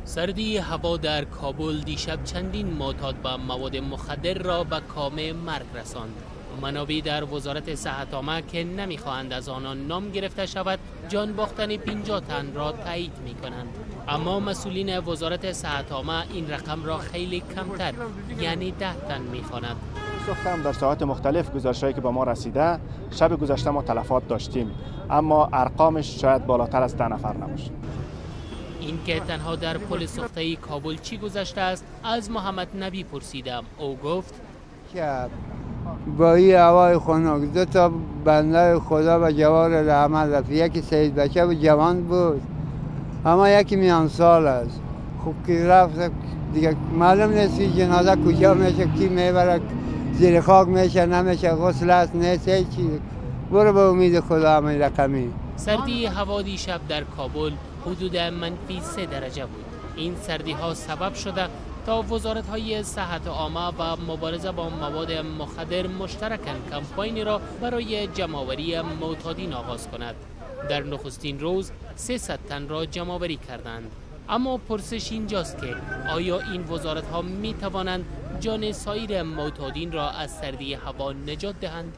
سردی هوا در کابل دیشب چندین معتاد به مواد مخدر را به کام مرگ رساند. منابع در وزارت صحت عامه که نمیخواهند از آنان نام گرفته شود، جان باختن 50 تن را تایید میکنند. اما مسئولین وزارت صحت عامه این رقم را خیلی کمتر، یعنی 10 تن میخواند. سوختم در ساعات مختلف گزارش‌هایی که به ما رسیده، شب گذشته ما تلفات داشتیم، اما ارقامش شاید بالاتر از 10 نفر نباشه. اینکه تنها در پل سوخته کابل چی گذشته است، از محمد نبی پرسیدم. او گفت: با این هوای خنک 2 تا بنده خدا به جوار رحمت رفت. یکی سید بچه بود، جوان بود، اما یکی میان سال است. خب که رفت دیگه معلوم نیست که جنازه کجا میشه، کی میبره، زیر خاک میشه نمیشه، غسل است نیست، هیچی. برو به امید خدا. همین رقمی. سردی هوا دیشب در کابل حدود -3 درجه بود. این سردی ها سبب شده تا وزارت های صحت عامه و مبارزه با مواد مخدر مشترکاً کمپاین را برای جمع‌آوری معتادین آغاز کند. در نخستین روز 300 تن را جمع‌آوری کردند. اما پرسش اینجاست که آیا این وزارت ها می توانند جان سایر معتادین را از سردی هوا نجات دهند؟